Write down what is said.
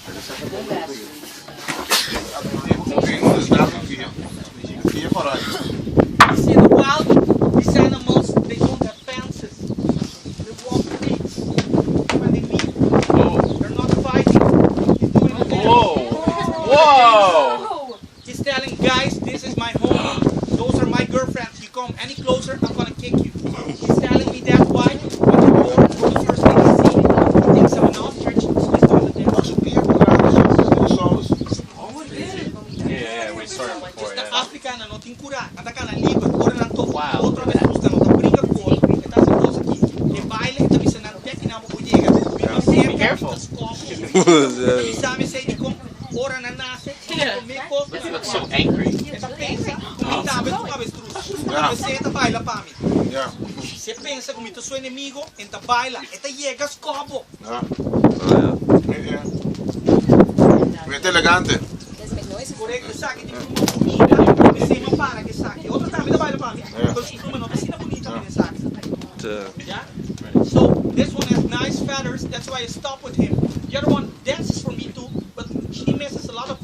You see, in the wild, these animals, they don't have fences. They walk streets. When they meet, they're not fighting. He's doing the dance. Whoa! Whoa! He's telling guys, "This is my home. Those are my girlfriends. You come any closer, I'm gonna kick you." He's telling me that why? When they're born, the first thing he sees, he thinks I'm an ostrich, so he's doing the dance. Yeah, we saw it before. Na Yeah. Afrika nan no tin kurá, nan ta kana liber, ora nan topa otro avestrus nan no ta bringa ku otro, e ta hasi kos aki. E baile e ta bisa nan te aki nan bo por yega. Mi ta serka, mi ta skòp. E ta bisa mi esei dikon ora nan nase, e promé kos He looks so angry. E ta pensa ku mi tambe ta un avestrus. P'esei e ta baila pa mi. Si e pensa ku mi ta su enemigo, e ta baila, e ta yega skòp bo. Mente elegante. Korekto, esaki tin pluma bunita, p'esei mi a para ku esaki. Otro tambe ta baila pa mi, pero su pluma no ta asina bunita manera esaki. Yeah? So this one has nice feathers, that's why I stop with him. The other one dances for me too, but she misses a lot of